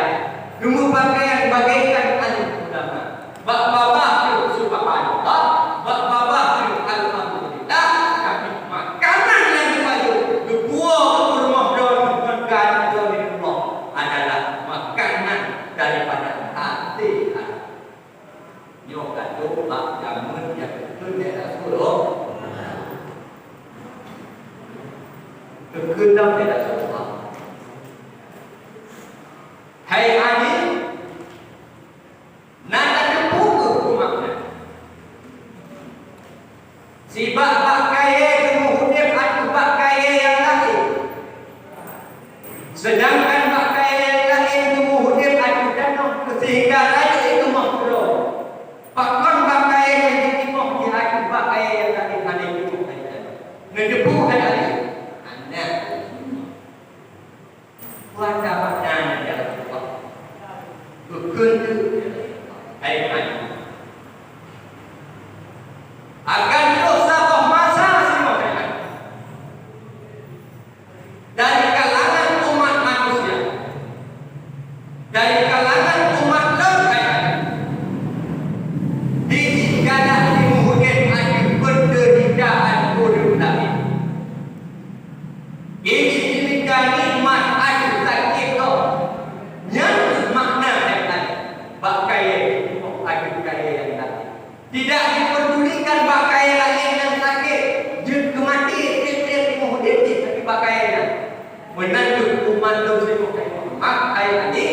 geumeupakaian bagaikan alim ulama. Bak babah treuk subhanallah, bak babah treuk alhamdulillah, tapi makanan nyang geupajoh geupuwoe keu peurumoh droe ngon keuhaneueng droe di Allah adalah makanan daripada até Allah. Nyoe ka trok bak jameun nyang geukheun lé Rasulullah. Geukheun lé Rasulullah. Hai Ali, Na tateupeue keuh makna. Sibak bak kayèe teungoh udép ateueh bak kayèe nyang laén. Seudangkan bak kayèe nyang laén teungoh udép ateueh tanoh seuhingga rayeuk teuma keudroe. Pakon bak kayèe nyang jitimoh di ateueh bak kayèe nyang laén hana jitimoh dari tanoh? Neuteupeue hana lé? Hana. Kuasa makna nyang jalan Allah. Beukeuneuk hai maju. Akan troh saboh masa sinoe hai maju. Dari kalangan umat manusia, dari kalangan umat lôn hai maju. Di galak di muhudén aju peundeuritaan ureueng laén. Ini jimita nikmat ateueh sakét gob. Nyan kheueh makna ayat nyan. Bak kayèe jitimoh ateueh kayèe nyang laén. Tidak dipedulikan bak kayèe laén nyang sakét, jeuet keu maté, tiep-tiep teungoh udép jih, tapi bak kayèe nyan. Meunan kheueh umat lôn sinoe hai Muhammad, hai Ali.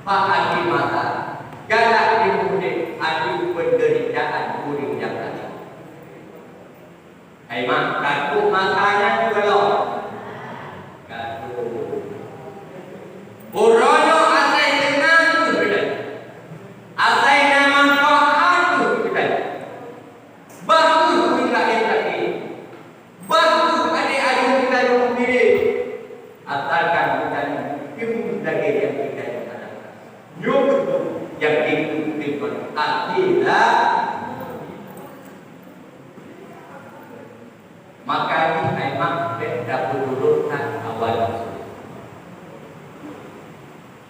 Bak akhé masa, galak di muhudén ateueh peundeuritaan ureueng nyang laén. Hai mak, ka troh masa nyan keudroe? Ka troh. Uroe nyoe asai seunang kheueh geutanyoe. Asai na manfaat kheueh geutanyoe. Bah kheueh ureueng laén sakét. Bah kheueh adék ayue geutanyoe meupiréh. Asalkan geutanyoe meuteumèe lagèe nyang geutanyoe hana. Nyoe kheueh nyang jiteupeue ngon até lah. Maka jih hai mak bèk tapeuturotkan hawa nafsu.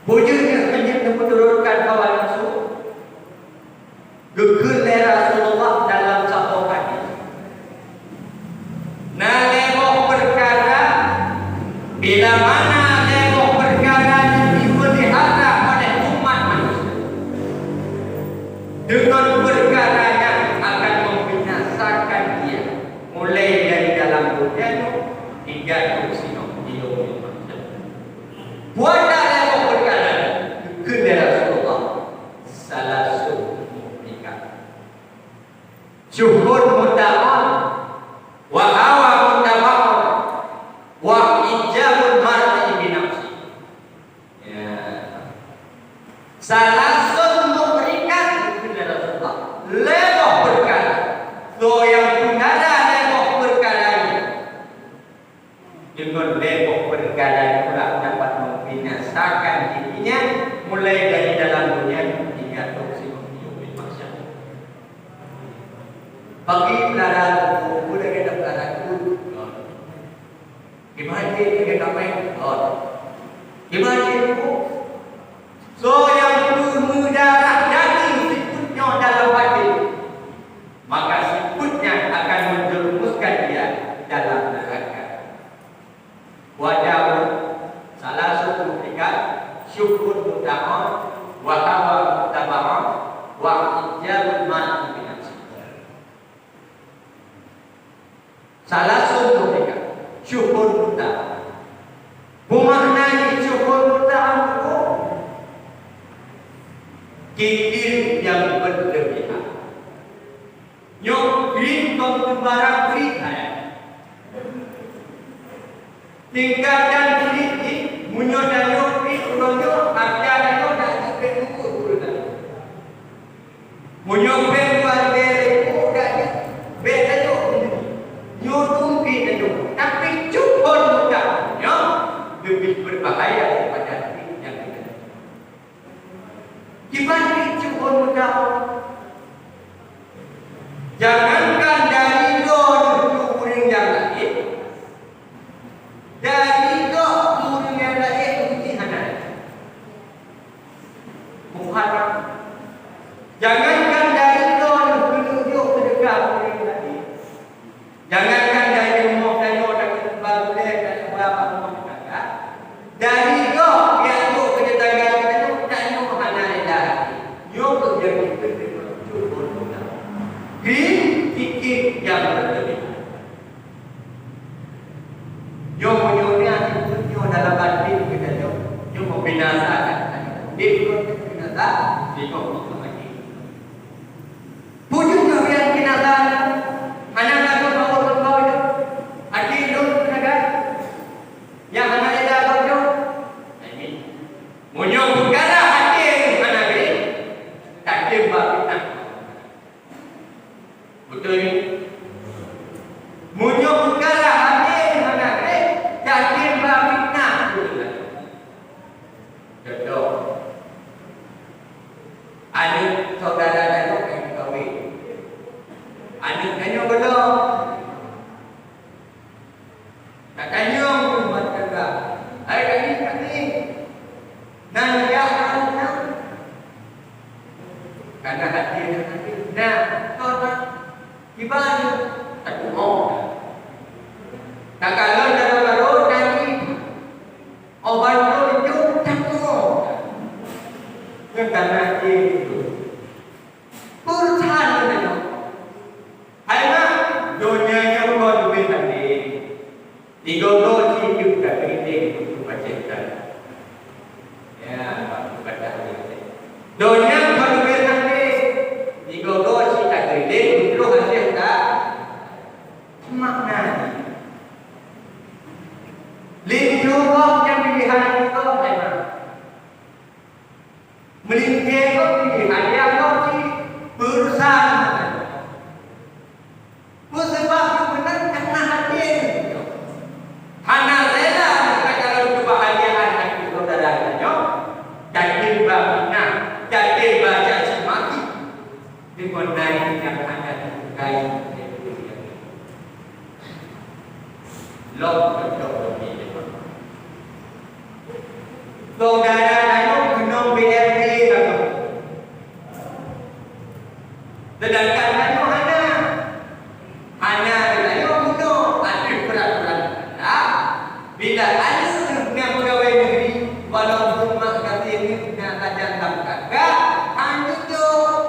Peue jeuet nyoe hana tapeuturotkan hawa nafsu? Geukheun lé Rasulullah dalam saboh hadis, na lhèe boh Nyan tiga keuh singoh di yaumil mahsyar. Buat dak lé boh peukara, kheun lé Rasulullah, salasatun muhlikat. Syuhun mutta'un, wa hawa muttaba'un, wa ijabul mar'i bi nafsi. Ya. Salasatun muhlikat, kheun lé Rasulullah. Lhèe boh peukara. Soe nyang peukara lhèe boh peukara nyoe, deungon lhèe boh peukara nyoe dapat membinasakan dirinya, mulai dari dalam dunia hingga trok sigoe di yaumil mahsyar. Bagi peukara buku, buku lagèe peukara buku. Kiban jih lagèe kaméng, oh. Kiban jih buku. Soe nyang peumeudarah daging sifeuet nyoe dalam batin, maka sifeuet nyan akan menjerumuskan dia dalam neraka. Wa ijabul, salasatun muhlikat, syuhun mutta'un, wa hawa muttaba'un, wa ijabul mar'i bi nafsi. Salasatun muhlikat, syuhun mutta'un. Peue makna jih syuhun mutta'un? Kikir nyang berlebihan. Nyoe krik kon keu barang krik hai. Tingkatan krik jih, meunyoe tanyoe krik uroe nyoe, atra tanyoe dak jeuet bèk nunggu uroe nyan. Meunyoe bèk luar biasa, dak jeuet bèk tanyoe meunyoe. Nyoe tungkri tanyoe. Tapi syuhun mutta'un nyoe leubeh berbahaya daripada krik nyang laén. Kiban jih syuhun mutta'un? Jangankan dari droeneuh keu ureueng nyang laén, dari gob keu ureueng nyang laén meusti hana. Muharram. Jangankan dari droeneuh keuneuk jok seudeukah keu ureueng nyang laén, jangankan dari rumoh tanyoe, tanyoe baru lé, tanyoe beurapa rumoh tetangga, dari gob nyang jok keu tetangga tanyoe, tanyoe hana reda até. Nyoe keuh nyang jipeuteumé syuhun mutta'un. Krik, kikir nyang berlebihan. Nyoe meunyoe na sifeuet nyoe dalam batin geutanyoe, nyoe meubinasakan geutanyoe. Di buleuen nyoe binasa, di buleuen nyoe mati. Peue jeuet nyoe nyang binasa nyoe? Hana takot Allah ngon gob nyoe? Até lôn teunaga nyang hana reda gob nyoe? Amin. Meunyoe peukara até hana reda, tatem bak fitnah. Beutôi nyoe? Meunyoe peukara até hana reda, tatem bak fitnah. Contoh, aneuk syedara tanyoe ka geukawén. Aneuk tanyoe gohlom. Tatanyong keu rumoh tangga, "Hai kami, kami, na jak aneuk nyoe?" Kana hati aneuk nyoe, "Na, kon na, kiban nyoe?" Tatu'oh. Takalon dalam barô, na jih. Óh ban droe jeuet, tatu'oh. Ngon kana jih. Peurusahaan nyoe. Hai mak, donya nyoe kon leubeh tandéng. Digogo cit teuk ka teuridéng untuk pacéh tan. Ya, bapak kata dia. Donya kon leubeh tandéng. Digogo cit ka teuridéng untuk hasil tak. Makna jih. Lintô gob nyang pilihan gob, hai mak. Meulingkée gob jih, hadiah gob jih, peurusahaan. Peue sabab geuh meunan? Karena hati. Hana rela geutanyoe keubahgiaan hati syedara geutanyoe, tatem bak fitnah, tatem bak caci maki, deungon naék nyang hana jisukai. Lom cok-cok lom di depan. Saudara tanyoe keunong B R T tanyoe. Sedangkan tanyoe hana. Hana tanyoe bunoe ateueh peuraturan pemerintah. Bila aneuk nyan pegawai negeri, walaupun mak gaséh nyan na lajang lam K K, hana jok.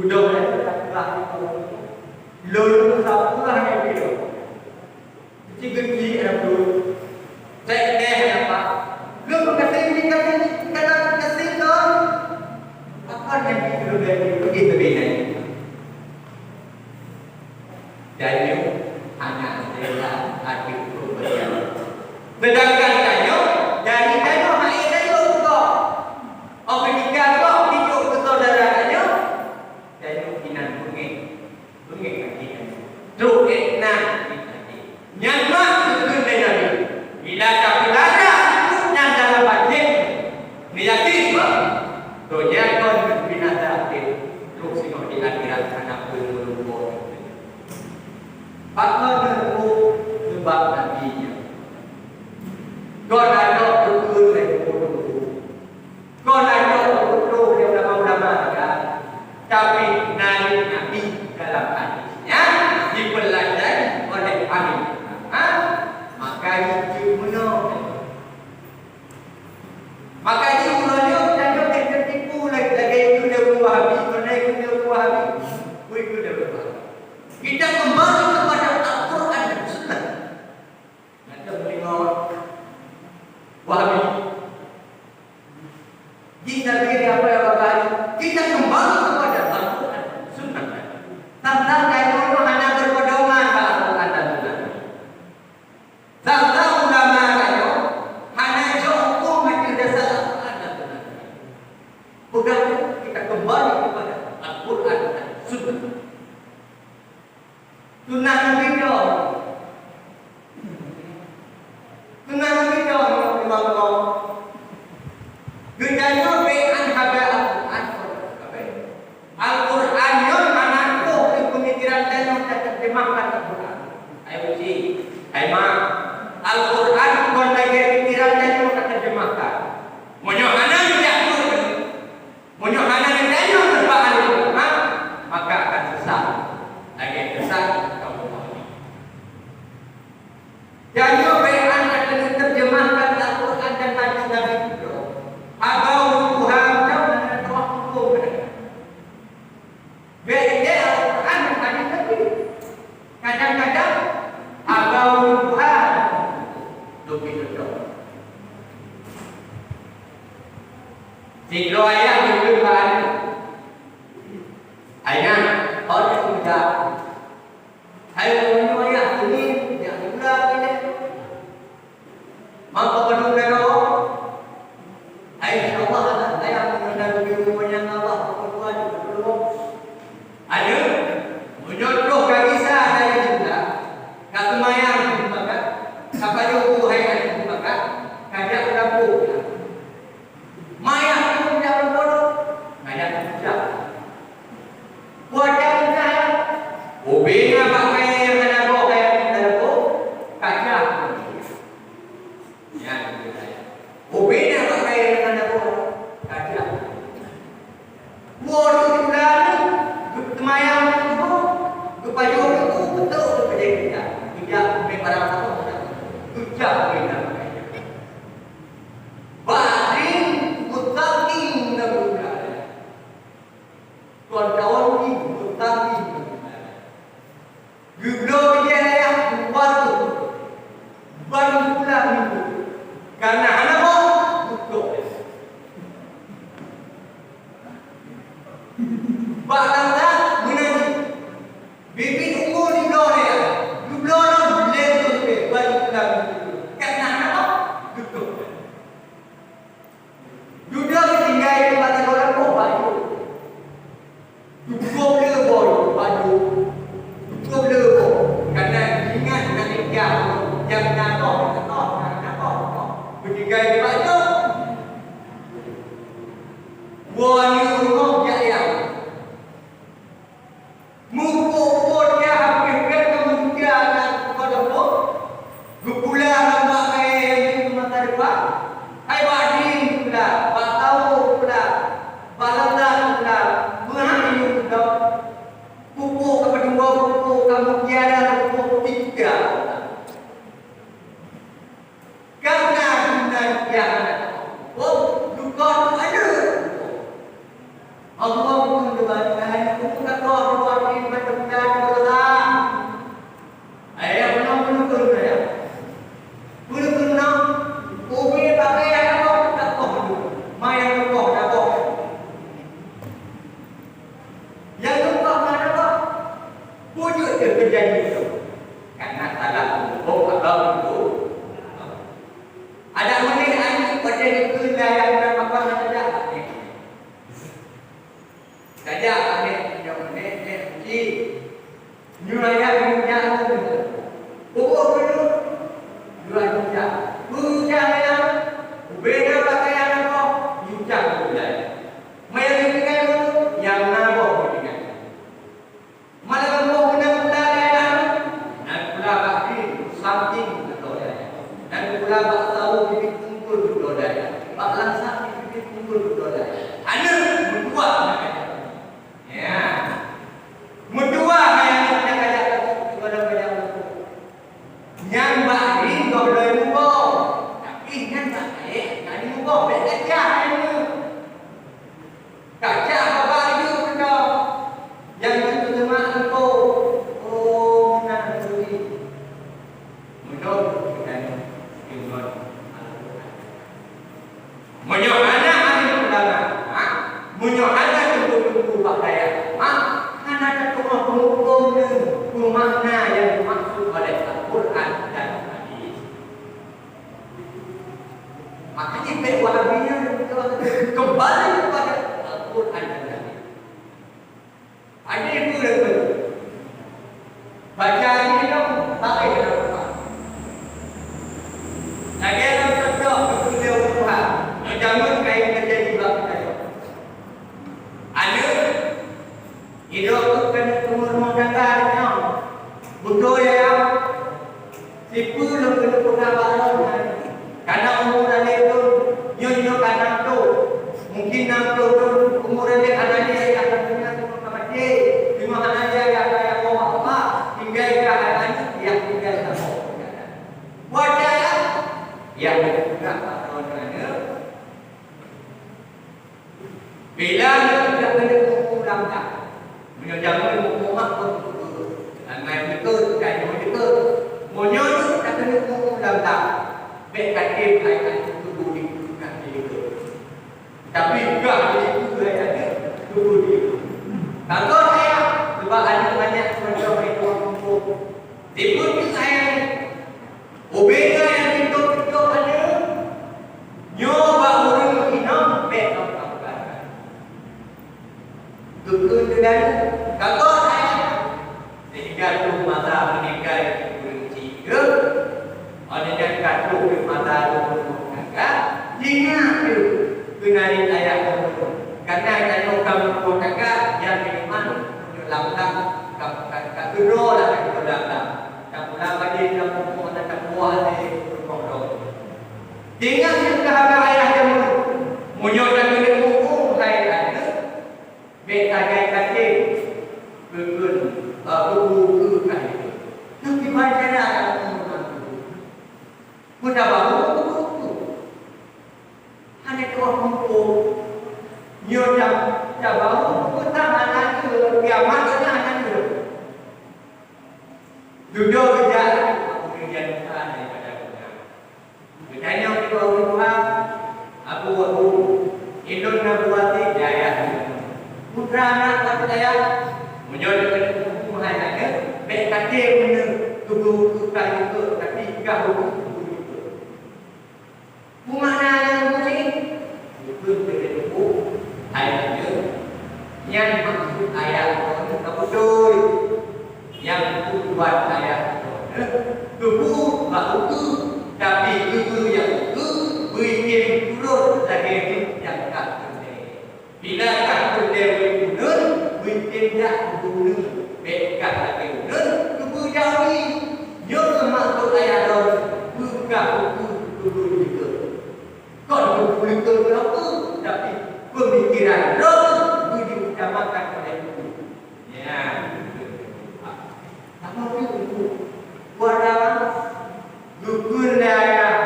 Udong lé, Lôn sapeue hana jiteupeue. Geuci-geuci hana peue. Sek-sek hana pat. Lôn kasih ni, kasih ni, kadang kasih lôn. Pakon nyang jiteupeue lagèe nyan? Tanyoe hana rila ateueh peubeulian. Seudangkan tanyoe, dari tanyoe hana tanyoe beutôi. Óh keudeh gob jijok keu syedara tanyoe, tanyoe inan beungéh, beungéh até tanyoe. Trok ék na até. Nyan mak geukheun lé Nabi, bila tapeulara ikot nyan dalam batin, neuyakin bah, donya kon binasa akhé, trok singoh di akhirat hana peue meulumpah. Pakon neuteupeu? Sabab Nabi nyan. Kon adoe geukheun lé gurée-gurée. Kon adoe geupeutôh lé ulama-ulama, tapi na Nabi dalam hadis nyan dipeulajari oleh alim ulama, maka jeuet meunoe. Maka jih uroe nyoe tanyoe ka teutipu lagèe, lagèe itu lé ureueng Wahabi, keuneuk itu lé ureueng Wahabi, itu lé ureueng Wahabi. Kita kembali kepada Al-Quran dan Sunnah. Nanti meunyoe Wahabi, jih lagèe apa nyang Wahabi, kita kembali kepada Al-Quran dan Sunnah. Tantang tanyoe hana berpedoman bak Al-Quran dan Sunnah. Sabab ulama tanyoe hana jok hukôm ateueh dasar Al-Quran dan Sunnah. Peugah kita kembali kepada Al-Quran dan Sunnah. Sunnah Nabi droe. Sunnah Nabi droe, imam-imam. Geutanyoe bèk an haba Al-Quran. Al-Quran nyoe hana troh keu peumikiran tanyoe tateurjemahkan Al-Quran. Hai uci, hai ma, Al-Quran kon lagèe pikiran tanyoe tateurjemahkan. Meunyoe hana neujak, meunyoe hana neutanyong bak ahli ulama, maka akan sesat. Lagèe sesat kaum Nabi. Tanyoe bèk hana keuneuk teurjemahkan Al-Quran dan hadis Nabi keudroe. Haba ureueng tuha mantong hana teuwah hukôm keunan. Bèk ilèe Al-Quran dan hadis Nabi. Kadang-kadang haba ureueng tuha leubeh cocok. Sidroe ayah geukheun bak aneuk, "Hai na, ho teuh muda." Hai ureueng nyoe, ayah, teungieng jak sikula ilèe. Maka padum lagèe nyoe. Hai, insya Allah, aneuk, ayah, meunyoe na geubri umu nyang Allah, Allah, Allah, Allah. Aneuk, meunyoe troh ka gisa dari sikula, ka seumayang di mubakat, ka pajoh buet hai aneuk mubakat, ka jak u lampôh. Maya pun jak meubodoh, maya pun jak. Buat nyang indah, ubena bak kayèe nyang hana boh, kayèe nyang hana boh, kacah. Nyan ubena bak kayèe nyang hana boh, kacah. Woe di sikula, geuseumayang suboh, geupajoh buku, beutôi geupeujeuet kita. Geujak ubé barang saboh, geujak ubé barang. Ba'din mutaqin nabi. Tuan kawan ni mutaqin nabi. Geubloe bijéh raya dua reutôh. Ban bulan minggu. Karena hana boh, butoh. Bak tangga meunajih. Biet-biet umu di bloe raya. Geubloe lom lhèe reutôh leubeh ban bulan minggu. Karena hana boh, butoh. Dudoe tinggai di mata orang boh baju. Cukup le boh baju. Cukup le boh. Karena ingat nak nikah, nyang na boh, na boh, na boh. Beutinggai di baju. Boh ni rumah jak yang. Muphom-phom nyan habéh keu manusia nyang keudroe, geupula lam bak kayèe nyang di masa depan. Hai bak dinding pula, bak tawök pula, bak lantai pula, meuhai yum pula. Pupuk ka padum boh, pupuk ka mutiara, pupuk tiga. Karena guna dia anak. Oh, luka tu ada. Allah pun debat dengan hukum kata Allah di Karena salah hukum Allah itu. Ada menit anak pada itu layan dan apa saja. Saja anak punya menit, eh, uji. Nyoe ayah nyoe nyak nyoe. Pokok dulu. Dua juta. Dua juta ayah. Ubena pakaian apa? Juta dua juta. Maya tinggal dulu, yang nabo tinggal. Malah kamoe keuneuk pula dayah, na pula bak dayah, samping beutôi dayah. Na pula bak sawo bibit unggul beutôi dayah. Bak langsat bibit unggul beutôi dayah. Aneuk meutuah na kajak. Ya. Meutuah hai aneuk na kajak, na kajak. Nyan bak dayah goh lom muboh. Tapi nyan bak dayah na muboh, bèk gajah aneuk. Kaca baba aju keudroe, nyang teuteumak leumpô, oh, meunan turi. Meunyoe geutanyoe deungon Al-Qur'an. Meunyoe hana alim ulama, ha? Meunyoe hana teungku-teungku bak dayah, ha? Hana tatu'oh peue-peue peumakna nyang dimaksud oleh Al-Qur'an dan hadis. Makanya bèk Wahabi nyan kembali kepada Al-Quran dan Nabi. Ada yang kurang betul. Baca ini dong, tarik dalam Quran. Lagi dalam contoh, betul dia Tuhan. Jamin kain terjadi bak kita. Ada Idok keuneuk teumeurumoh tangga nyoe. Beutôi ya. Sipeue lôn keuneuk peugah bak lôn nyan. Kana umu raléh lôn, nyoe nyoe ka nam ploh. Mungkin nam ploh lôn umu raléh hana lé, ya, ka tinggai teuma ka maté. Teuma hana lé, ya, ka, ya, Allah, apa? Tinggai ka aneuk, ya, tinggai ka Allah. Buat ya, ya. Ya, buat ya, bak lôn nyan. Bila nyoe ka keuneuk mupu lam lam. Meunyoe jameun mupu mak pun mupu. Lamai jeuet, tanyoe jeuet. Meunyoe nyoe ka keuneuk mupu lam lam. Bèk katem hai aneuk tuboh di keunan jeuet. Tapi gah di keunan jeuet tuboh di. Takot ayah, sebab aneuk banyak contoh itu mupu. Timbul keu ayah. Ubena nyang titôp-titôp aneuk, nyoe bak ureueng inong bèk lom kapeugah. Geukheun teuh dalu, ka göt ayah. Sehingga troh masa meuninggai ureueng chik, geuh. Óh lheueh nyan ka troh masa ureueng rumoh tangga, ingat kheueh keunarit ayah ureueng. Karena tanyoe ka meurumoh tangga, nyang minimal meunyoe lam-lam ka, ka, ka keudroe lah, ka keudroe lam-lam. Tapulang badi lam bumoe dan tapuwoe até rumoh droe. Ingat keu keuhaba ayah jameun, meunyoe takeuneuk mu'ue hai aneuk, bèk sagai katé keu kheun, eh, keu bu keu kah. Nyoe kiban cara aneuk mu'ue. Meunyoe tabahu keu bu keu. Hana tu'oh muphom. Nyoe ta-, tabahu keu bu keu hana keu kiamat hana keu. Dudoe geujak ureueng nyang tuha daripada gobnyan. Geutanyong keu ureueng tuha, "Abu, Abu, ulôn na buet jaya." "Putra na buet jaya?" "Meunyoe keuneuk muphom hai aneuk, bèk katé meunyoe tuboh keu ka likot, tapi ka tuboh keu likot." Peue makna nyang bunoe? Geukheun keu teungku, hai raja, nyan maksud ayah droeneuh ka beutôi. Nyang peubuet ayah droeneuh, geupeubuet bak ukeue, tapi ukeue nyang ukeue beuitem turot lagèe jih nyang ka teuntèe. Bila kah peureulèe uneun, beutem jak keu uneun, bèk kah lagèe uneun keubeue jawi. Nyoe maksud ayah lôn, peugah ukeue keubeue likot. Kon keubeue likot keudroe, tapi peumikiran lôn beu diutamakan oleh ukeue. Nyan. Kamoe pih ukeue. Buat apa? Geukheun lé ayah.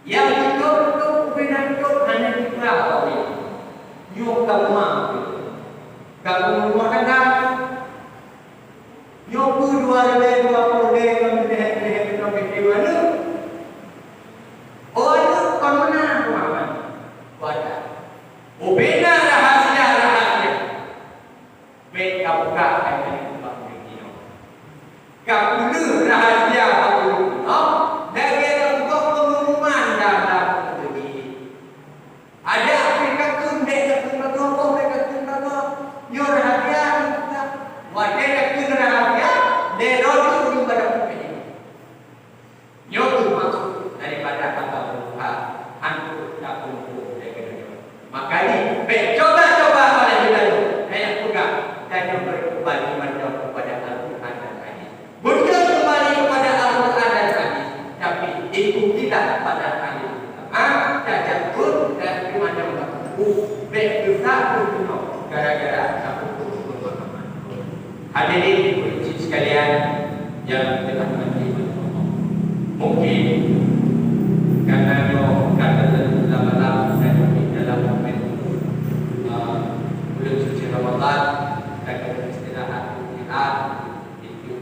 Nyang jitôp-tôp ubé nangkôb hana jipeugah awai. Nyoe ka uma, ka rumoh tangga. Nyoe peue dua ribèe dua ploh lhèe ngon lhèe-lhèe ngon lhèe aneuk. Oh, aneuk kon meunan, Muhammad. Wadah. Ubé na rahasia-rahasia. Bèk kabuka hai aneuk bak ureueng inong. Ka uleuh rahasia bak ureueng inong, lagèe na buka pengumuman dalam-dalam peuteulih. Ada aplikasi bèk takheun bak droe, bèk takheun bak droe. Nyoe rahasia, nyoe buka. Watèe takheun rahasia, lé droe ureueng pada peuteulih. Nyoe kheueh maksud daripada agama Tuhan, hantu tak kumpul daripada nyoe. Makanya, bèk coba-coba oleh kita nyoe, saya pegang, dan nyoe beri kembali mantong kepada Al-Quran dan Hadis. Bukan kembali kepada Al-Quran dan Hadis, tapi ikutilah pada ahli ulama, tajak pun dan dimana waktu, bèk kita pun gara-gara takut pemahaman. Hadirin hadirat sekalian yang dirahmati oleh Allah. Mungkin karena nyoe kata dalam dalam dan di dalam momentum, uh, bulan suci Ramadan, dan istirahat, istirahat, itu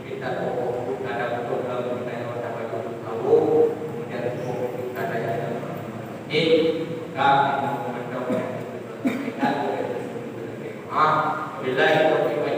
kita pokok ada betul dalam kita yang ada baju tahu, kemudian pokok kita ada yang ini, maka memang memandang yang kita sampaikan oleh Rasulullah. Wabillahi taufiq wal